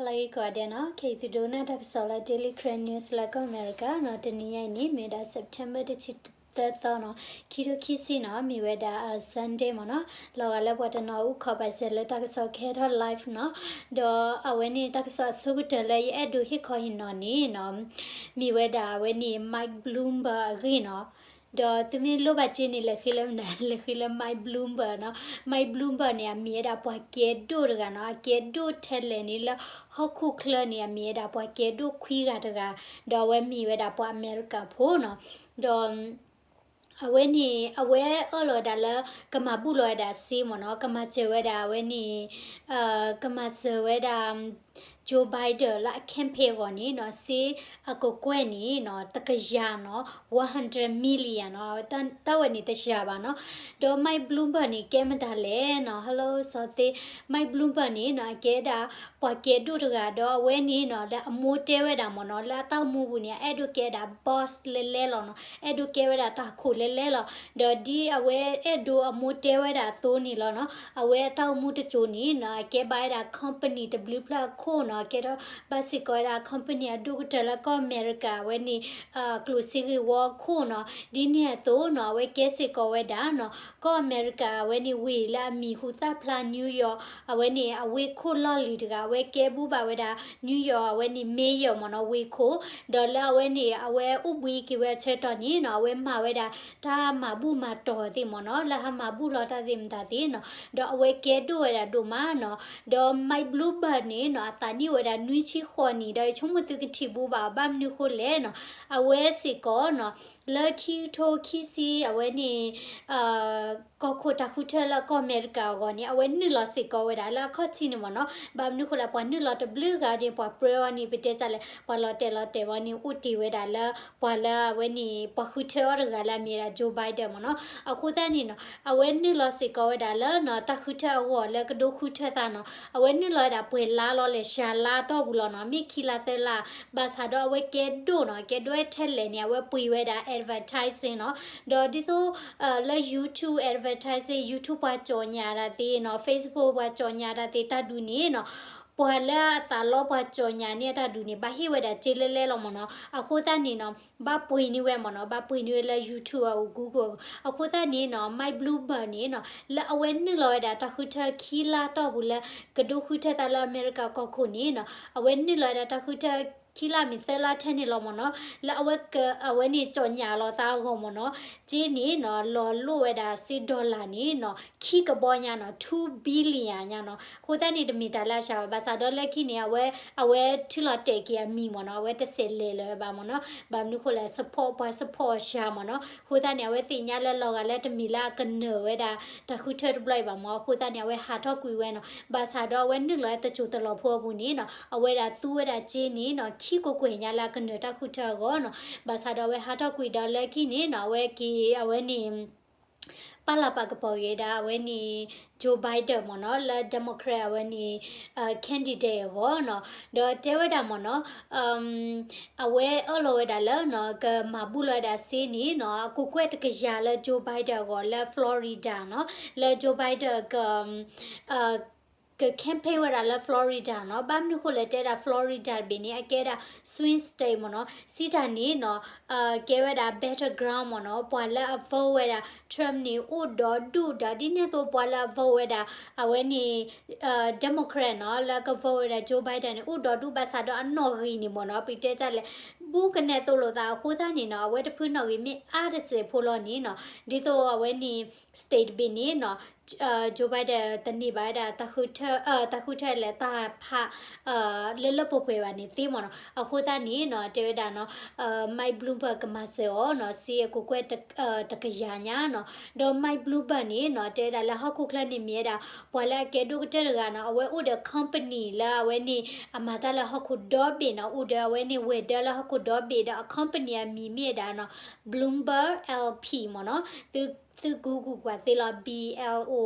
ဟါလၢအဂ့ၤကိးဂၤဒဲးနီၤ, ခဲအံၤသုဒိကနၣ်တၢ်ကစီၣ်လၢ Daily Karen News လၢကီၢ်အမဲရကၤနီၤ, တနံၤညါအံၤန့ၣ် မ့ၢ်ဝဲဒၣ် September တဆံသၢသီနီၤ, ခံထိခံဆံနီၤ, မ့ၢ်ဝဲဒၣ် Sunday မ့ၢ်နီၤ, လီၤဂာ်လၢပှၤတနီၤအိၣ်ခိးဘၣ်စၢၤလၢတၢ်ကစီၣ်ကဟဲထီၣ် live နီၤ, ဒီးအဝဲန့ၣ်တၢ်ကစီၣ်အဆိကတၢၢ်လၢယအဲၣ်ဒိးဟ့ၣ်ခီဟ့ၣ်နီၤန့ၣ်နီၤ, မ့ၢ်ဝဲဒၣ်အဝဲန့ၣ် Mike Bloomberg အဂ့ၢ်နီၤ, ဒီးသုမ့ၢ်လိၣ်ဘၣ်စ့န့ၣ် လဲၤဃ့လၢမနုၤ, လဲၤဃ့လၢ Mike Bloomberg နီၤ, Mike Bloomberg န့ၣ် အမ့ၢ်ဝဲဒၣ်ပှၤကဲဒိၣ်တဂၤနီၤ, အကဲဒိၣ်ထဲလဲၣ်န့ၣ်လၢဟီၣ်ခိၣ်ချၢန့ၣ် အမ့ၢ်ဝဲဒၣ်ပှၤကဲဒိၣ်ခွံဂၤတဂၤ, ဒီးအဝဲမ့ၢ်ဝဲဒၣ်ပှၤအမဲရကၤဖိနီၤ, ဒီး အဝဲန့ၣ် အဝဲအၢၣ်လီၤဝဲဒၣ်လၢ ကမၤဘူၣ်လီၤဝဲဒၣ်စ့မ့ၢ်နီၤ, ကမၤစၢၤဝဲဒၣ်အဝဲန့ၣ် ကမၤစၢၤဝဲဒၣ် Joe Biden လၢအ campaign အဂီၢ်န့ၣ်နီၤ, စ့အကကွဲၢ်န့ၣ်နီၤ တကယၤနီၤ one hundred million နီၤ, တၢ်ဝဲန့ၣ်တယၤဘၣ်နီၤ, ဒီး Mike Bloomberg န့ၣ် ကဲမတၤလဲၣ်နီၤ, Hello စီၤသ့, Mike Bloomberg န့ၣ်နီၤ အကဲဒၣ် ပှၤကဲဒိၣ်တဂၤ ဒီးအဝဲန့ၣ်နီၤ လၢအမိၢ်တဲဝဲဒၣ်မ့ၢ်နီၤ, လၢအတၢ်အိၣ်မူပူၤန့ၣ် အအဲၣ်ဒိးကဲဒၣ် boss လဲလဲလီၤနီၤ, အဲၣ်ဒိးကဲဝဲဒၣ်တၢ်ခိၣ်လဲလဲလီၤ, ဒီးဒ်အဝဲအဲၣ်ဒိးအမိၢ်တဲဝဲဒၣ်အသိးန့ၣ်လီၤနီၤ, အဝဲအတၢ်အိၣ်မူတစိၤန့ၣ်နီၤ အကဲဘၣ်ဝဲဒၣ် company တဘျုးဖျၢၣ်အခိၣ်နီၤ, ကဲထီၣ်ဘၣ်စ့ၢ်ကီးဝဲဒၣ် company အဒိၣ်ကတၢၢ်လၢကီၢ်အမဲရကၤ အဝဲန့ၣ် ကျိၣ်စ့ဂ့ၢ်ဝီအခိၣ်နီၤ, ဒ်န့ၣ်အသိးနီၤ အဝဲကဲစ့ၢ်ကီးဝဲဒၣ်နီၤ ကီၢ်အမဲရကၤ အဝဲန့ၣ်ဝ့ၢ်လၢအမံၤဟူသၣ်ဖျါ New York အဝဲန့ၣ် အဝ့ၢ်ခိၣ်လီၢ်လံၤတဂၤ, အဝဲကဲဘူၣ်ဘၣ်ဝဲဒၣ် New York အဝဲန့ၣ် mayor မ့ၢ်နီၤ ဝ့ၢ်ခိၣ်, ဒီးလၢအဝဲန့ၣ် အဝဲအိၣ်ဘှံးက့ၤဝဲအဆၢကတီၢ်န့ၣ်နီၤ အဝဲမၤဝဲဒၣ် တၢ်မၤဘူၣ်မၤတီၢ်သ့ၣ်မ့ၢ်နီၤ, လၢဟးမၤဘူၣ်လီၤတၢ်သ့ၣ်မတၤသ့ၣ်နီၤ, ဒီးအဝဲကဲဒိၣ်ဝဲဒၣ်ဒိၣ်မးနီၤ, ဒီး Mike Bloomberg န့ၣ်နီၤ အသးနံၣ်အိၣ်ဝဲဒၣ်နွံဆံဃိးနံၣ်, ဒီးယဆိကမိၣ်သုကထံၣ်ဘူးဘၣ် ဘၣ်မနုၤဃိလဲၣ်နီၤ, အဝဲစ့ၢ်ကီးနီၤ လၢခံကထိခံဆံ အဝဲန့ၣ် ကီၢ်ခိၣ်တၢ်ဃုထၢလၢကီၢ်အမဲရကၤအဂီၢ်န့ၣ် အဝဲနုာ်လီၤစ့ၢ်ကီးဝဲဒၣ်လၢအခီၣ်ထံးန့ၣ်မ့ၢ်နီၤ, ဘၣ်မနုၤဃိလဲၣ် ပှၤနုာ်လီၤတဘျုးဂၤန့ၣ် ပှၤပြၢအီၤန့ၣ် ပတဲတၢ်လဲၣ် ပှၤလီၤတဲာ်လီၤတဲာ်ဝဲန့ၣ် အိၣ်တ့ၢ်ဝဲဒၣ်လၢ ပှၤလၢအဝဲန့ၣ် ပှၤဃုထၢအီၤတဂၤလၢအမ့ၢ်ဝဲဒၣ် Joe Biden မ့ၢ်နီၤ, အဃိသတးန့ၣ်နီၤ အဝဲနုာ်လီၤစ့ၢ်ကီးဝဲဒၣ်လၢနီၤ တၢ်ဃုထၢအဂီၢ်လၢကဒိဃုထၢသးနီၤ, အဝဲနုာ်လီၤဝဲဒၣ်ပှဲၤလါလီၤလဲၣ် ယၤလါတီၢ်ပူၤလီၤနီၤ, မ့ၢ်ခံလါသၢလါ, ဘၣ်ဆၣ်ဒီးအဝဲကဲဒိၣ်နီၤ, ကဲဒိၣ်ဝဲထဲလဲၣ်န့ၣ် အဝဲပှ့ၤဝဲဒၣ် advertising နီၤ, ဒီးဒ်သိး လၢ YouTube advertising, YouTube ပှၤကၠီၣ်ညါတၢ်သ့နီၤ, Facebook ပှၤကၠီၣ်ညါတၢ်သ့ တၢ်ဒုးန့ၣ်နီၤ, ပှၤလၢအသးလီပှၤကၠီၣ်ညါန့ၣ်အတၢ်ဒုးန့ၣ် ဘၣ်ဟ့ၣ်ဝဲဒၣ်စ့လဲလဲလီၤမ့ၢ်နီၤ, အဃိသတးန့ၣ်နီၤ ဘၣ်ပှ့ၤန့ၢ်ဝဲမ့ၢ်နီၤ, ဘၣ်ပှ့ၤန့ၢ်ဝဲလၢ YouTube အ Google အဃိသတးန့ၣ်နီၤ Mike Bloomberg န့ၣ်နီၤ လၢအဝဲနုာ်လီၤဝဲဒၣ်တၢ်ဃုထၢခံလါတီၢ်ပူၤလၢ ကဒိဃုထၢသးလၢအမဲရကၤကီၢ်ခိၣ်န့ၣ်နီၤ, အဝဲနုာ်လီၤဝဲဒၣ်တၢ်ဃုထၢခံလါမ့ၢ်သၢလါထဲန့ၣ်လီၤမ့ၢ်နီၤ, လၢအဝဲက အဝဲန့ၣ်ကၠီၣ်ညါလီၤသးအဂီၢ်မ့ၢ်နီၤ, စ့န့ၣ်နီၤ လီၤလိၣ်ဝဲဒၣ်စ့ dollar န့ၣ်နီၤ ခံကဘီညါနီၤ two billion ညါနီၤ, အဃိသတးန့ၣ် တမ့ၢ်တၢ်လၢအစှၤဘၣ်, ဘၣ်ဆၣ်ဒီးလၢခံန့ၣ် အဝဲ အဝဲထုးလီၤတဲာ်က့ၤအမံၤမ့ၢ်နီၤ, အဝဲတဆဲးလဲၤလၢၤဘၣ်မ့ၢ်နီၤ, ဘၣ်မနုၤဃိလဲၣ် support ပှၤ support အစှၤမ့ၢ်နီၤ, အဃိသတးန့ၣ် အဝဲသ့ၣ်ညါလၢလီၤဂာ်လၢတမ့ၢ်လၢအကနၢၤဝဲဒၣ် တၢ်ဃုထၢတဘျီအံၤဘၣ်မ့ၢ်, အဃိသတးန့ၣ် အဝဲဟးထီၣ်ကွံာ်ဝဲနီၤ, ဘၣ်ဆၣ်ဒီးအဝဲနုာ်လီၤတစိၤတလီၤဖိအပူၤန့ၣ်နီၤ, အဝဲဒၣ်သူဝဲဒၣ်စ့န့ၣ်နီၤ ခံကကွဲၢ်ညါလၢအကနၢၤတၢ်ဃုထၢအဂီၢ်နီၤ, ဘၣ်ဆၣ်ဒီးအဝဲဟးထီၣ်ကွံာ်ဒီးလၢခံန့ၣ်နီၤ အဝဲက့ၤ အဝဲန့ၣ် ပာ်လၤပာ်ကပီၤက့ၤဒၣ် အဝဲန့ၣ် Joe Biden မ့ၢ်နီၤ လၢ Democrat အဝဲန့ၣ် candidate အဂီၢ်နီၤ, ဒီးတဲဝဲဒၣ်မ့ၢ်နီၤ အဝဲအၢၣ်လီၤဝဲဒၣ်လၢနီၤ ကမၤဘူၣ်လီၤဝဲဒၣ်စ့န့ၣ်နီၤ အကကွဲၢ်တကယၤလၢ Joe Biden အဂီၢ်လၢ Florida နီၤ, လၢ Joe Biden က က campaign ဝဲဒၣ်လၢ Florida နီၤ, ဘၣ်မနုၤဃိလဲၣ်တဲဒၣ် Florida တဘ့ၣ်န့ၣ် အကဲဒၣ် swing state မ့ၢ်နီၤ, စံးတၢ်န့ၣ်နီၤ ကဲဝဲဒၣ် battleground မ့ၢ်နီၤ, ပှၤလၢအ vote ဝဲဒၣ် Trump န့ၣ် အိၣ်ဒီဒူၣ်ဒီး ဒ်န့ၣ်အသိးပှၤလၢအ vote ဝဲဒၣ် အဝဲန့ၣ် Democrat နီၤ လၢက vote ဝဲဒၣ် Joe Biden န့ၣ် အိၣ်ဒီဒူၣ်ဘၣ်ဆၣ်ဒီးအနီၣ်ဂံၢ်န့ၣ်မ့ၢ်နီၤ ပတဲတၢ်လဲၣ် ဘူးကနဲသိးလိာ်သးအဃိသတးန့ၣ်နီၤ အဝဲတဖုနီၣ်ဂံၢ်မ့ၢ်အါတစဲးဖိလီၤန့ၣ်နီၤ ဒ်သိးအဝဲန့ၣ် state တဘ့ၣ်န့ၣ်နီၤ Joe Biden တန့ၢ်ဘၣ်ဝဲဒၣ် တၢ်ဃုထၢလဲၣ်တၢ်ဖး လၢလၢပှဲၤပှဲၤဘၣ်န့ၣ်သ့မ့ၢ်နီၤ, အဃိသတးန့ၣ်နီၤ တဲဝဲဒၣ်နီၤ Mike Bloomberg ကမၤစၢၤအီၤနီၤ စ့အကကွဲၢ်တကယၤညါနီၤ, ဒီး Mike Bloomberg န့ၣ်နီၤ တဲဝဲဒၣ်လၢဟီၣ်ခိၣ်ချၢန့ၣ်မ့ၢ်ဝဲဒၣ် ပှၤလၢအကဲဒိၣ်ကတၢၢ်တဂၤနီၤ အဝဲအိၣ်ဒီး company လၢအဝဲန့ၣ် အမၤတၢ်လၢဟီၣ်ခိၣ်ဒီဘ့ၣ်နီၤ, အိၣ်ဒီးအဝဲန့ၣ် ဝဲၤဒၢလၢဟီၣ်ခိၣ်ဒီဘ့ၣ်ဒီး အ company အမံၤမ့ၢ်ဝဲဒၣ်နီၤ Bloomberg L P မ့ၢ်နီၤ, သု သု Google ကွၢ်သ့လီၤ B L O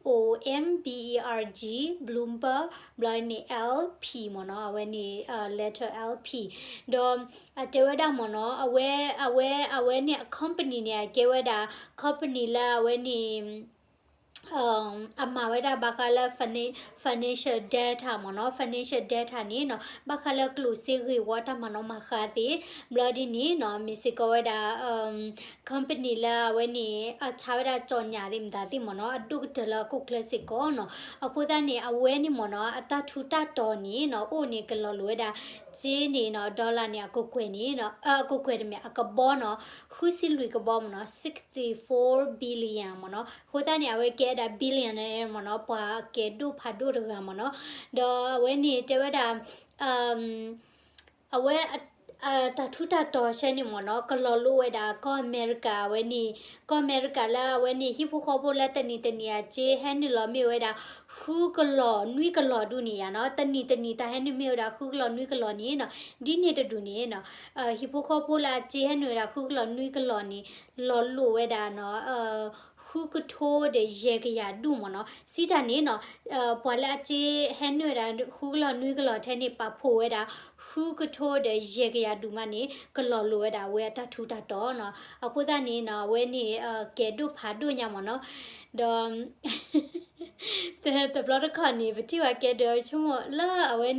O M B E R G Bloomberg ဘျီန့ၣ် L P မ့ၢ်နီၤ, အဝဲန့ၣ် letter L P ဒီး အတဲဝဲဒၣ်မ့ၢ်နီၤ အဝဲ အဝဲ အဝဲန့ၣ်အ company န့ၣ် အကဲဝဲဒၣ် company လၢအဝဲန့ၣ် အမၤဝဲဒၣ်ဘၣ်ဃးလၢ financial data မ့ၢ်နီၤ, financial data န့ၣ်နီၤ, ဘၣ်ဃးလၢကျိၣ်စ့ဂ့ၢ်ဝီတၢ်မၤနီၣ်မၤဃါသ့ၣ်, ဘျီဒ်န့ၣ်နီၤ, မ့ၢ်စ့ၢ်ကီးဝဲဒၣ် company လၢအဝဲန့ၣ် အဆါဝဲဒၣ်ကၠီၣ်ညၣ်သ့ၣ်မတၤသ့ၣ်မ့ၢ်နီၤ, အဒိၣ်ကတၢၢ်လၢအခိၣ်ချၢစ့ၢ်ကီးနီၤ. အဃိသတးန့ၣ် အဝဲန့ၣ်မ့ၢ်နီၤ, အတၢ်ထူးတၢ်တီၤန့ၣ်နီၤ, အိၣ်န့ၣ်ကလီၤလိာ်ဝဲဒၣ် က့န့ၣ်နီၤ, dollar န့ၣ် အကကွဲၢ်န့ၣ်, အကကွဲၢ်တမ့ၢ် အကဘီနီၤ, ဃုဆံလွံၢ်ကဘီမ့ၢ်နီၤ, sixty-four billion မ့ၢ်နီၤ. အဃိသတးန့ၣ် အဝဲကဲဝဲဒၣ် billionaire မ့ၢ်နီၤ, ပှၤကဲဒိၣ်ဖးဒိၣ်တဂၤမ့ၢ်နီၤ. ဒီးအဝဲန့ၣ်တဲဝဲဒၣ် အဝဲ တၢ်ထူးတၢ်တီၤဆဲန့ၣ်မ့ၢ်နီၤ, ကလီၤလိာ်ဝဲဒၣ်ကီၢ်အမဲရကၤဝဲန့ၣ်, ကီၢ်အမဲရကၤလၢအဝဲန့ၣ် ဟံၣ်ဖိဃီဖိလၢတနံၤတနံၤအစ့ဟဲနုာ်လီၤမ့ၢ်ဝဲဒၣ် ဃုကလီၤနွံကလီၤဒူၣ်န့ၣ်ယါနီၤ, တနံၤတနံၤတၢ်ဟဲနုာ်မ့ၢ်ဝဲဒၣ်ဃုကလီၤနွံကလီၤန့ၣ်နီၤ, ဒ်န့ၣ်တဒူၣ်န့ၣ်နီၤ, ဟံၣ်ဖိဃီဖိလၢအစ့ဟဲနုာ်ဝဲဒၣ်ဃုကလီၤနွံကလီၤန့ၣ် လီၤလိာ်ဝဲဒၣ်နီၤ ဃုကထိဒီးယဲၢ်ကယၤဒူၣ်မ့ၢ်နီၤ. စံးတၢ်န့ၣ်နီၤ, ပှၤလၢအစ့ဟဲနုာ်ဝဲဒၣ်ဃုကလီၤနွံကလီၤထဲန့ၣ် ပာ်ဖှိၣ်ဝဲဒၣ် ဃုကထိဒီးယဲၢ်ကယၤဒူၣ်မးန့ၣ် ကလီၤလိာ်ဝဲဒၣ်အဝဲအတၢ်ထူးတၢ်တီၤနီၤ. အဃိသတးန့ၣ်နီၤ, အဝဲန့ၣ် ကဲဒိၣ်ဖးဒိၣ်ညါမ့ၢ်နီၤ. ဒီး တဘျီတခီၣ်န့ၣ် ပထံၣ်ဝဲကဲဒိၣ်ဆိကမိၣ်လၢအဝဲ,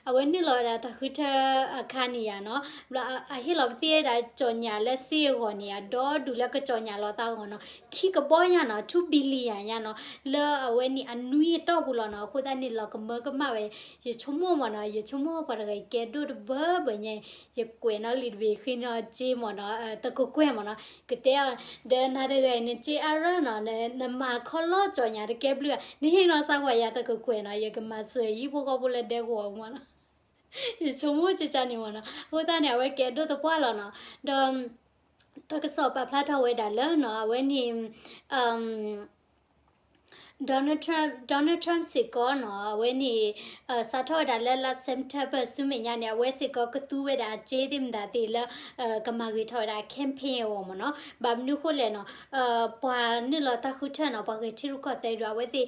အဝဲနုာ်လီၤဝဲဒၣ်တၢ်ဃုထၢအခါန့ၣ်ယါနီၤ, ဘျီအဟ့ၣ်လီၤပသံဝဲဒၣ်ကၠီၣ်ညၣ်လၢစ့အဂီၢ်န့ၣ် အဒီဒူၣ်လၢကကၠီၣ်ညၣ်လီၤသးအဂီၢ်နီၤ, ခံကဘီညါနီၤ, two billion ညါနီၤ, လၢအဝဲန့ၣ်အနွံအတီၢ်ပူၤလီၤနီၤ. အဃိသတးန့ၣ် လီၤကမၢကမၣ်ဝဲ, ယဆိကမိၣ်မ့ၢ်နီၤ, ယဆိကမိၣ်ပှၤတဂၤအံၤကဲဒိၣ်တဘၢဘၢညါ, ယကွဲးနီၣ်လံာ်တဘ့ၣ်ဃ့နီၣ်စ့မ့ၢ်နီၤ, တကကွဲၢ်မ့ၢ်နီၤ, ကတဲအီၤ, ဒီးနၤတဂၤအံၤ နစ့အါရၢနီၤ, နမၤခီလီၤကၠီၣ်ညၣ်တကဲဘျုးဧါ, နဟ့ၣ်နီၣ်စၢ်ကွၢ်ယၤတကကွဲၢ်နီၤ, ယကမၤစၢၤဟံၣ်ဖိဃီဖိလၢဒဲကဝီၤမ့ၢ်နီၤ, ယဆိကမိၣ်ကကန့ၣ်မ့ၢ်နီၤ. အဃိသတးန့ၣ် အဝဲကဲဒိၣ်သပှၢ်လီၤနီၤ, ဒီး တၢ်ကစီၣ်ပာ်ဖျါထီၣ်ဝဲဒၣ်လၢနီၤ, အဝဲန့ၣ် Donald Trump, Donald Trump စ့ၢ်ကီးနီၤ, အဝဲန့ၣ် စးထီၣ်ဝဲဒၣ်လၢလါ September ဆူမဲာ်ညါန့ၣ် အဝဲစ့ၢ်ကီးကသူဝဲဒၣ်အစ့သ့ၣ်မတၤသ့ၣ်လၢ ကမၤဂ့ၤထီၣ်ဝဲဒၣ် campaign အဂီၢ်မ့ၢ်နီၤ. ဘၣ်မနုၤဃိလဲၣ်နီၤ, ပှၤနုာ်လီၤတၢ်ဃုထၢနီၤ, ပှၤဂဲၤထံရူၢ်ကီၢ်သဲးဒိၣ် အဝဲသ့ၣ်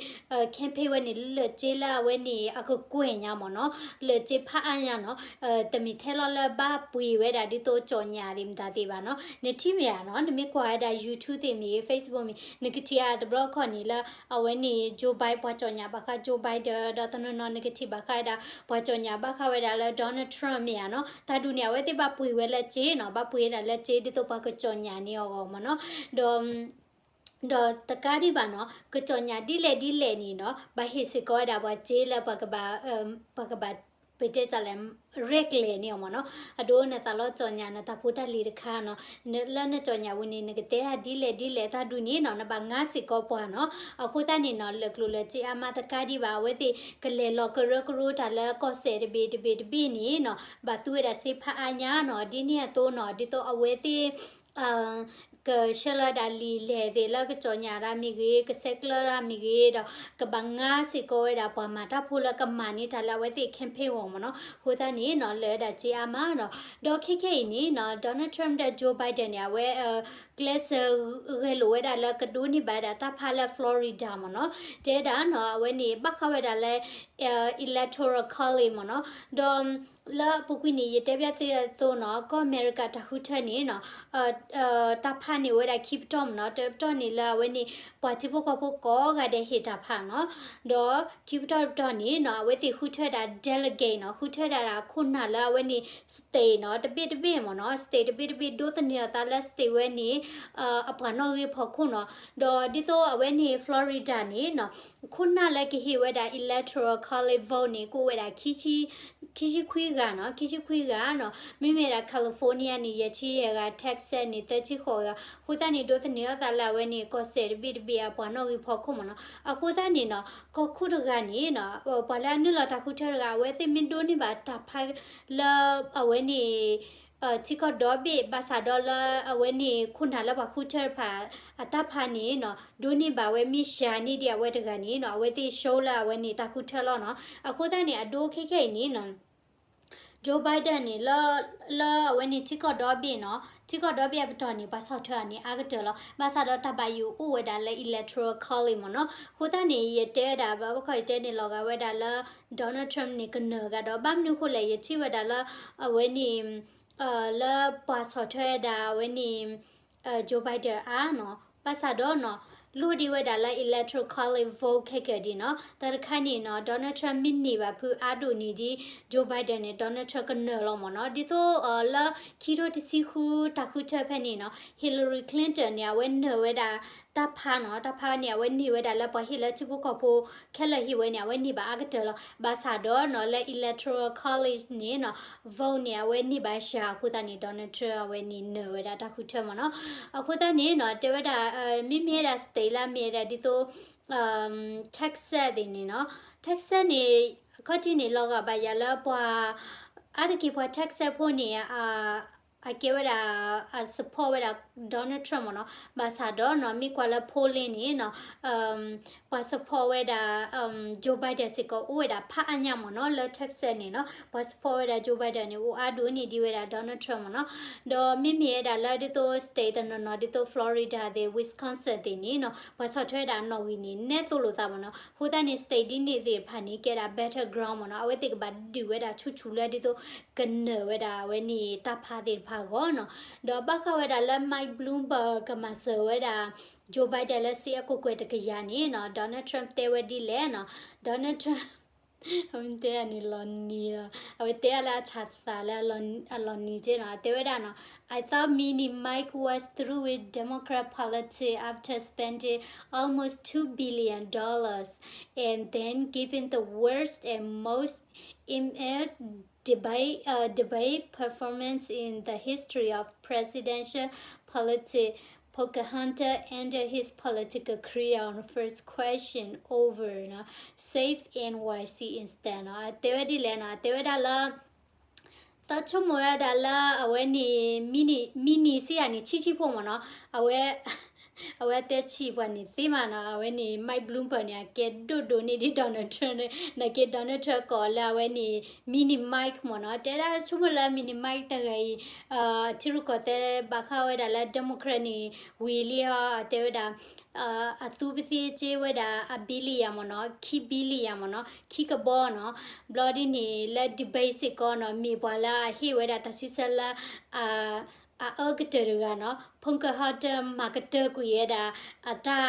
campaign ဝဲန့ၣ် လၢာ်စ့လၢအဝဲန့ၣ်အကကွဲၢ်ညါမ့ၢ်နီၤ, လၢာ်စ့ဖးအါညါနီၤ, တမ့ၢ်ထဲလီၤလၢဘၣ်ပှ့ၤဝဲဒၣ်ဒ်သိးကၠီၣ်ညၣ်သ့ၣ်မတၤသ့ၣ်ဘၣ်နီၤ. နထံၣ်မ့ၢ်ဧါနီၤ, နမ့ၢ်ကွၢ်ဝဲဒၣ် YouTube သ့ၣ်မ့ၢ်ဂ့ၤ Facebook မ့ၢ်, နကထံၣ်အါတဘျီခီၣ်န့ၣ်လၢ အဝဲန့ၣ် Joe Biden ပှၤကၠီၣ်ညၣ်ဘၣ်ဃး Joe Biden ဒီးတနီၤနီၤ နကထံၣ်ဘၣ်ဃးဝဲဒၣ် ပှၤကၠီၣ်ညၣ်ဘၣ်ဃးဝဲဒၣ်လၢ Donald Trump မ့ၢ်ဧါနီၤ. တၢ်ဒုးန့ၣ် အဝဲသ့ၣ်ဘၣ်ပှ့ၤဝဲလၢစ့နီၤ, ဘၣ်ပှ့ၤဝဲဒၣ်လၢစ့ဒ်သိးပှၤကၠီၣ်ညၣ်န့ၢ်အဂီၢ်မ့ၢ်နီၤ. ဒီး ဒီးတကးဒံးဘၣ်နီၤ, ကၠီၣ်ညၣ်ဒ်လဲၣ်ဒ်လဲၣ်န့ၣ်နီၤ, ဘၣ်ဟ့ၣ်စ့ၢ်ကီးဝဲဒၣ်ပှၤစ့လၢပှၤကဘၣ်, ပှၤကဘၣ် ပတဲတၢ်လဲၣ်, ရဲၣ်ကျဲၤန့ၢ်အီၤမ့ၢ်နီၤ. အဒိနသးလီၤကၠီၣ်ညၣ် နတၢ်ဖိတၢ်လံၤတခါနီၤ, လၢနကၠီၣ်ညၣ်ဝံၤန့ၣ် နကတဲဒ်လဲၣ်ဒ်လဲၣ်တၢ်ဒုးန့ၣ်နီၤ, နဘၣ်ငါစ့ၢ်ကီးပှၤနီၤ. အဃိသတးန့ၣ်နီၤ, လၢာ်ကျိၤလၢာ်စ့အါမးတကးဒံးဘၣ်, အဝဲသ့ၣ်ကလဲၤလီၤကရၢကရိတၢ်လၢကီၢ်စဲၣ်တဘ့ၣ်တဘ့ၣ်တဘ့ၣ်န့ၣ်နီၤ, ဘၣ်သူဝဲဒၣ်စ့ဖးအါညါနီၤ, ဒ်န့ၣ်အသိးနီၤ, ဒ်သိးအဝဲသ့ၣ် ကဆှၢလီၤဝဲဒၣ်လံာ်လဲၢ်သ့ၣ်လၢကကၠီၣ်ညၣ်တၢ်မ့ၢ်ဂ့ၤ, ကဆဲးကျၢတၢ်မ့ၢ်ဂ့ၤ, ဒီးကဘၣ်ငါစ့ၢ်ကီးဝဲဒၣ်ပှၤမၤတၢ်ဖိလၢကမၤန့ၢ်တၢ်လၢအဝဲသ့ၣ် campaign အဂီၢ်မ့ၢ်နီၤ. အဃိသတးန့ၣ်နီၤ လၢာ်ဝဲဒၣ်စ့အါမးနီၤ. ဒီးခဲခဲအံၤန့ၣ်နီၤ Donald Trump ဒီး Joe Biden န့ၣ် အဝဲ ကျဲးစၢးဂဲၤလိာ်ဝဲဒၣ်လၢကဒိးန့ၢ်ဘၣ်ဝဲဒၣ်တၢ်ဖးလၢ Florida မ့ၢ်နီၤ. တဲဒၣ်နီၤ အဝဲန့ၣ် ဘၣ်ဃးဝဲဒၣ်လၢ Electoral College မ့ၢ်နီၤ. ဒီး လၢအပူၤကွံာ်န့ၣ် ယတဲဘၣ်သုအသိးနီၤ ကီၢ်အမဲရကၤတၢ်ဃုထၢန့ၣ်နီၤ တၢ်ဖးန့ၣ်အိၣ်ဝဲဒၣ်ခံပတီၢ်မ့ၢ်နီၤ. တပတီၢ်န့ၣ်လၢအဝဲန့ၣ် ပှၤထံဖိကီၢ်ဖိကိးဂၤဒဲးဟ့ၣ်တၢ်ဖးနီၤ. ဒီးခံပတီၢ်တပတီၢ်န့ၣ်နီၤ အဝဲသ့ၣ်ဃုထၢဒၣ် delegate နီၤ ဃုထၢဒၣ်ခိၣ်နၢ်လၢအဝဲန့ၣ် state နီၤ တဘ့ၣ်တဘ့ၣ်မ့ၢ်နီၤ. state တဘ့ၣ်တဘ့ၣ်ဒိးသန့ၤအသးလၢ state ဝဲန့ၣ် အပှၤနီၣ်ဂံၢ်ဖီခိၣ်နီၤ. ဒီးဒ်သိးအဝဲန့ၣ် Florida န့ၣ်နီၤ ခိၣ်နၢ်လၢကဟ့ၣ်ဝဲဒၣ် electoral college vote န့ၣ် ကအိၣ်ဝဲဒၣ် ခံဆံခွံဂၤနီၤ ခံဆံခွံဂၤနီၤ. မ့မ့ၢ်ဒၣ် California န့ၣ် ယဲၢ်ဆံယဲၢ်ဂၤ Texas န့ၣ် သၢဆံဃိးဂၤ. အဃိသတးန့ၣ် ဒိးသန့ၤအသးလၢအဝဲန့ၣ် ကီၢ်စဲၣ်တဘ့ၣ်တဘ့ၣ်အပှၤနီၣ်ဂံၢ်ဖီခိၣ်မ့ၢ်နီၤ. အဃိသတးန့ၣ်နီၤ ကီၢ်ခိၣ်တဂၤန့ၣ်နီၤ ပှၤလၢအနုာ်လီၤတၢ်ဃုထၢတဂၤ အဝဲသ့ၣ်မ့ၢ်ဒိးန့ၢ်ဘၣ်တၢ်ဖးလၢအဝဲန့ၣ် ထံကီၢ်ဒီဘ့ၣ် ဘၣ်ဆၣ်ဒီးလၢအဝဲန့ၣ် ခိၣ်နၢ်လၢပှၤဃုထၢတဖၣ် အတၢ်ဖးန့ၣ်နီၤ ဒိးန့ၢ်ဘၣ်ဝဲမ့ၢ်စှၤန့ၢ်ဒံးအဝဲတဂၤန့ၣ်နီၤ အဝဲသ့ၣ် show လၢအဝဲန့ၣ်တၢ်ဃုထၢလီၤနီၤ. အဃိသတးန့ၣ် အဒိခဲခဲအံၤန့ၣ်နီၤ Joe Biden န့ၣ် လၢအဝဲန့ၣ်ထံကီၢ်ဒီဘ့ၣ်နီၤ ထံကီၢ်ဒီဘ့ၣ်အပတီၢ်န့ၣ် ပှၤဆီၣ်ထွဲအီၤန့ၣ် အါကတၢၢ်လီၤ. ဘၣ်ဆၣ်ဒီးတၢ်ဘၣ်ယိၣ်အိၣ်ဝဲဒၣ်လၢ electoral college မ့ၢ်နီၤ. အဃိသတးန့ၣ် ယတဲဝဲဒၣ် ဘၣ်ဘၣ်ခီယတဲန့ၣ် လီၤဂာ်ဝဲဒၣ်လၢ Donald Trump န့ၣ် ကနၢၤဂၤဒီး ဘၣ်မနုၤအဃိလဲၣ် ယထံၣ်ဝဲဒၣ်လၢ အဝဲန့ၣ် လၢပှၤဆီၣ်ထွဲဝဲဒၣ်အဝဲန့ၣ် Joe Biden အါနီၤ. ဘၣ်ဆၣ်ဒီးနီၤ လိၣ်ဒံးဝဲဒၣ်လၢ electoral college vote ခဲကၢၤဒံးနီၤ. တၢ်တခါန့ၣ်နီၤ Donald Trump မ့ၢ်န့ၢ်ဘၣ်ဖုအါဒိၣ်န့ၢ်ဒံး Joe Biden န့ၣ် Donald Trump ကနၢၤလီၤမ့ၢ်နီၤ. ဒ်သိးလၢ ခံထိတဆံဃုတၢ်ဃုထၢဖဲန့ၣ်နီၤ Hillary Clinton န့ၣ် အဝဲနၢၤဝဲဒၣ်တၢ်ဖးနီၤ. တၢ်ဖးန့ၣ် အဝဲန့ၢ်ဝဲဒၣ်လၢပှၤဟ့ၣ်လၢထံဖိကီၢ်ဖိခဲလၢာ်ဟ့ၣ်ဝဲန့ၣ် အဝဲန့ၢ်ဘၣ်အါကတၢၢ်လီၤ. ဘၣ်ဆၣ်ဒီးနီၤ လၢ electoral college န့ၣ်နီၤ vote န့ၣ် အဝဲန့ၢ်ဘၣ်စှၤအဃိသတးန့ၣ် Donald Trump အဝဲန့ၣ်နၢၤဝဲဒၣ်တၢ်ဃုထၢမ့ၢ်နီၤ. အဃိသတးန့ၣ်နီၤ တဲဝဲဒၣ် မ့မ့ၢ်ဝဲဒၣ် state လၢအမ့ၢ်ဝဲဒၣ်ဒ်သိး Texas သ့ၣ်န့ၣ်နီၤ Texas န့ၣ် အခီၣ်ထံးန့ၣ် လီၤဂာ်ဘၣ်ယၤလၢပှၤ အါတက့ၢ်ပှၤ Texas ဖိန့ၣ် အကဲဝဲဒၣ် အ support ဝဲဒၣ် Donald Trump မ့ၢ်နီၤ. ဘၣ်ဆၣ်ဒီးနီၤ မ့ၢ်ကွၢ်လၢ polling န့ၣ်နီၤ ပှၤ support ဝဲဒၣ် Joe Biden စ့ၢ်ကီး အိၣ်ဝဲဒၣ်ဖးအါညါမ့ၢ်နီၤ လၢ Texas န့ၣ်နီၤ ပှၤ support ဝဲဒၣ် Joe Biden န့ၣ် အိၣ်အါဒိၣ်န့ၢ်ဒံးဝဲဒၣ် Donald Trump မ့ၢ်နီၤ. ဒီးမ့မ့ၢ်ဝဲဒၣ်လၢဒ်သိး state တနီၤနီၤ ဒ်သိး Florida သ့ၣ် Wisconsin သ့ၣ်န့ၣ်နီၤ ပှၤဆီၣ်ထွဲဝဲဒၣ်အနီၣ်ဂံၢ်န့ၣ် နဲသိးလိာ်သးမ့ၢ်နီၤ. အဃိသတးန့ၣ် state ဒ်န့ၣ်သ့ၣ်တဖၣ်န့ၣ် ကဲဒၣ် battleground မ့ၢ်နီၤ. အဝဲသ့ၣ်ကဘၣ်ဒုးဝဲဒၣ်ဆူၣ်ဆူၣ်လၢဒ်သိး ကနၢၤဝဲဒၣ်အဝဲန့ၣ် တၢ်ဖးသ့ၣ်တဖၣ်အဂီၢ်နီၤ. ဒီးဘၣ်ဃးဝဲဒၣ်လၢ Mike Bloomberg ကမၤစၢၤဝဲဒၣ် Joe Biden လၢစ့အကိၢ်ကွဲးတကယၤန့ၣ်နီၤ Donald Trump တဲဝဲဒ်လဲၣ်နီၤ. Donald Trump အဝဲတဲန့ၣ်လီၤနံၤလီၤ အဝဲတဲလၢအဆၣ်သးလၢအလီၤနံၤက့နီၤ အတဲဝဲဒၣ်နီၤ I thought Mini Mike was through with Democrat politics after spending almost two billion dollars and then giving the worst and most inept debate, uh, debate performance in the history of presidential politics. Pocahontas ended his political career on the first question over နော် Save N Y C instead နော် အတဲဝဲဒ်လဲၣ်နော် အတဲဝဲဒၣ်လၢ သးဆိကမိၣ်ဝဲဒၣ်လၢအဝဲန့ၣ် မံနံၤ မံနံၤစ့ၢ်ကီးန့ၣ် ဆံးဆံးဖိမ့ၢ်နော် အဝဲ အဝဲတဲဆံးပှၤန့ၣ်သ့မးနော် အဝဲန့ၣ် Mike Bloomberg န့ၣ် အကဲဒိၣ်ဒိၣ်န့ၢ်ဒံး Donald Trump န့ၣ် နာ်က့ Donald Trump ကိးလၢအဝဲန့ၣ် Mini Mike မ့ၢ်နော် တဲဒၣ်ဆိကမိၣ်လၢ Mini Mike တဂၤအံၤ ထံရူၢ်ကီၢ်သဲးဘၣ်ဃးဝဲဒၣ်လၢ Democrat န့ၣ် ဝံၤလံဟီ တဲဝဲဒၣ် အသူပသ့က့ဝဲဒၣ်အ billion မ့ၢ်နော် ခံ billion မ့ၢ်နော် ခံကဘီနော် ဘျီဒ်န့ၣ်လၢ debate စ့ၢ်ကီးနော် မ့ၢ်ပှၤလၢအဟ့ၣ်ဝဲဒၣ်တၢ်စံးဆၢလၢ အအၢကတၢၢ်တဂၤနော် Pocahontas မၤကတၢၢ်ကွံာ်ဝဲဒၣ် အတၢ်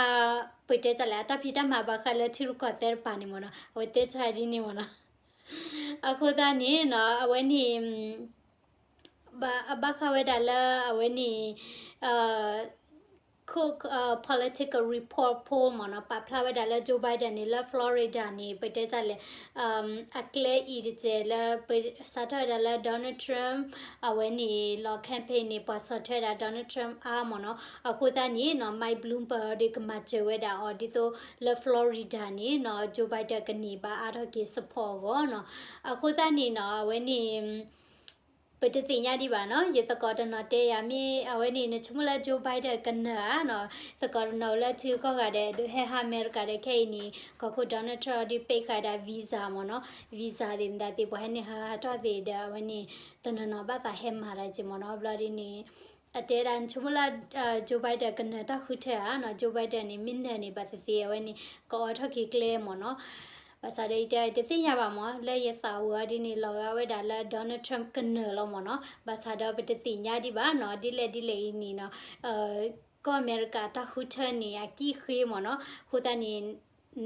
ပတဲတၢ်လဲၣ် အတၢ်ဖံးတၢ်မၤဘၣ်ဃးလၢထံရူၢ်ကီၢ်သဲးတပၤန့ၣ်မ့ၢ်နော် အဝဲတဲဆါဒ်န့ၣ်မ့ၢ်နော် အဃိသတးန့ၣ်နော် အဝဲန့ၣ် ဘၣ်ဘၣ်ဃးဝဲဒၣ်လၢအဝဲန့ၣ် Cook political report poll မ့ၢ်နော် ပာ်ဖျါဝဲဒၣ်လၢ Joe Biden န့ၣ် လၢ Florida န့ၣ် ပတဲတၢ်လဲၣ် အကျဲအံၤတစဲးလၢ ပစးထီၣ်ဝဲဒၣ်လၢ Donald Trump အဝဲန့ၣ် လီၤ campaign န့ၣ် ပှၤဆီၣ်ထွဲဝဲဒၣ် Donald Trump အါမ့ၢ်နော် အဃိသတးန့ၣ်နော် Mike Bloomberg ဒီးကမၤစၢၤဝဲဒၣ်အီၤ ဒ်သိးလၢ Florida န့ၣ်နော် Joe Biden ကန့ၢ်ဘၣ်အါထီၣ်က့ၤ support အဂီၢ်နော် အဃိသတးန့ၣ်နော် အဝဲန့ၣ် ပတသ့ၣ်ညါဒံးဘၣ်နော် ယသကိးတနီၤတဲယၤမ့ၢ် အဝဲန့ၣ် နဆိကမိၣ်လၢ Joe Biden ကနၢၤဧါနော် သကိးတနီၤလၢထံဂုၤကီၢ်ဂၤဒဲး ဟဲဟးအမဲရကၤဒီး ခဲအံၤန့ၣ် ကီၢ်ခိၣ် Donald Trump ဒုးပိတ်ဃာ်ဒၣ် visa မ့ၢ်နော် visa သ့ၣ်မတၤသ့ၣ် ပှၤဟဲန့ၢ်ဟးဟးထီၣ်သ့ၣ်ဒီး အဝဲန့ၣ် တနီၤနီၤဘၣ်သးဟဲမၤတၢ်က့ၤမ့ၢ်နော် ဘျီဒ်န့ၣ် အတဲဒၣ် နဆိကမိၣ်လၢ Joe Biden ကနၢၤတၢ်ဃုထၢဧါနော် Joe Biden န့ၣ် မ့ၢ်နၢၤန့ၣ် ဘၣ်သ့ၣ်သ့ၣ် အဝဲန့ၣ် ကအိးထီၣ်က့ၤကျဲမ့ၢ်နော် ဘၣ်ဆၣ်ဒီးယတဲတသ့ၣ်ညါဘၣ်မ့ၢ် လၢယသးဝံၤအီၤဒ်န့ၣ် လီၤဂာ်ဝဲဒၣ်လၢ Donald Trump ကနၢၤလီၤမ့ၢ်နော် ဘၣ်ဆၣ်ဒီးပတသ့ၣ်ညါဒံးဘၣ်နော် ဒ်လဲၣ်ဒ်လဲၣ်အံၤန့ၣ်နော် ကီၢ်အမဲရကၤတၢ်ဃုထၢန့ၣ် အကံၣ်ဃ့မ့ၢ်နော် အဃိသတးန့ၣ်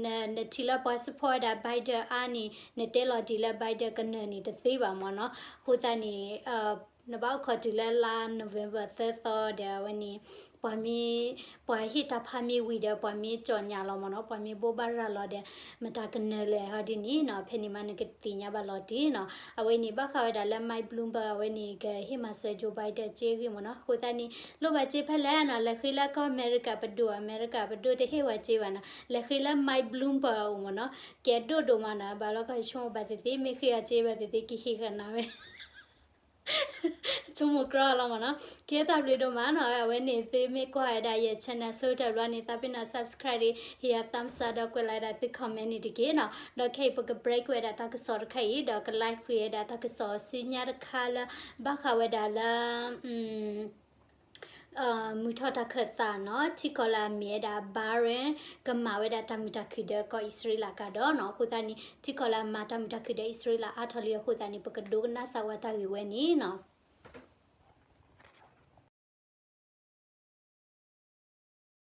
နထံၣ်လၢပှၤ support ဝဲဒၣ် Biden အါန့ၣ် နတဲလီၤတံၢ်လၢ Biden ကနၢၤန့ၣ်တသ့ဘၣ်မ့ၢ်နော် အဃိသတးန့ၣ် နဘၣ်အိၣ်ခိးတုၤလၢလါ November သၢသီဒီး အဝဲန့ၣ် ပှၤမ့ၢ် ပှၤဟ့ၣ်တၢ်ဖးမ့ၢ်ဝံၤဒီး ပှၤမ့ၢ်ကၠီၣ်ညါလီၤမ့ၢ်နော် ပှၤမ့ၢ်ဘိးဘၣ်ရၤလီၤဒီး မတၤကနၢၤလဲၣ်ဟီဒ်န့ၣ်နော် ဖဲန့ၣ်မးနကသ့ၣ်ညါဘၣ်လီၤတံၢ်နော် အဝဲန့ၣ် ဘၣ်ဃးဝဲဒၣ်လၢ Mike Bloomberg အဝဲန့ၣ် ကဟ့ၣ်မၤစၢၤ Joe Biden က့ဂ့ၢ်မ့ၢ်နော် အဃိသတးန့ၣ် လိၣ်ဘၣ်စ့ဖဲလဲၣ်နော် လဲၤဃ့လၢကီၢ်အမဲရကၤပဒိၣ် အမဲရကၤပဒိၣ်တဟ့ၣ်ဝဲစ့ဘၣ်နော် လဲၤဃ့လၢ Mike Bloomberg အအိၣ်မ့ၢ်နော် ကဲဒိၣ်ဒိၣ်မးနော် ဘၣ်လီၤကီၢ်ဆိကမိၣ်ဘၣ်သ့ၣ်သ့ၣ် မ့ၢ်ဃ့အီၤစ့ဘၣ်သ့ၣ်သ့ၣ် ကဟ့ၣ်ဃာ်နၤဝဲ ဆိကမိၣ်ကြီလီၤမ့ၢ်နော် ကဲတၢ်ဘျုးဒိၣ်မးနော် အဝဲန့ၣ်သုမ့ၢ်ကွၢ်ဝဲဒၣ်ယ channel ဆိတၢ်ဘျီန့ၣ် သးပ့ၤနီၣ် subscribe ဒီး ဟ့ၣ်ယၤ thumbs up ဒီးကွဲးလီၤဝဲဒၣ်သု comment န့ၣ်တက့ၢ်နော် ဒီးခဲအံၤပက break ဝဲဒၣ်တၢ်ကစီၣ်တခါအံၤ ဒီးက live ကွံာ်ဝဲဒၣ်တၢ်ကစီၣ်ဆူညါတခါလၢ ဘၣ်ဃးဝဲဒၣ်လၢ မုၢ်ထီၣ်တၢ်ခၢၣ်သးနော် ထံကီၢ်လၢအမ့ၢ်ဝဲဒၣ် Bahrain ကမၤဝဲဒၣ်တၢ်မုာ်တၢ်ခုၣ်ဒီးကီၢ်အံၣ်စရ့လးကဒီးနော် အဃိသတးန့ၣ် ထံကီၢ်လၢအမၤတၢ်မုာ်တၢ်ခုၣ်ဒီးအံၣ်စရ့လးအါထီၣ်လံအဃိသတးန့ၣ် ပကဒိကနၣ်စၢ်ဝဲတၢ်ဂ့ၢ်ဝဲန့ၣ်နော်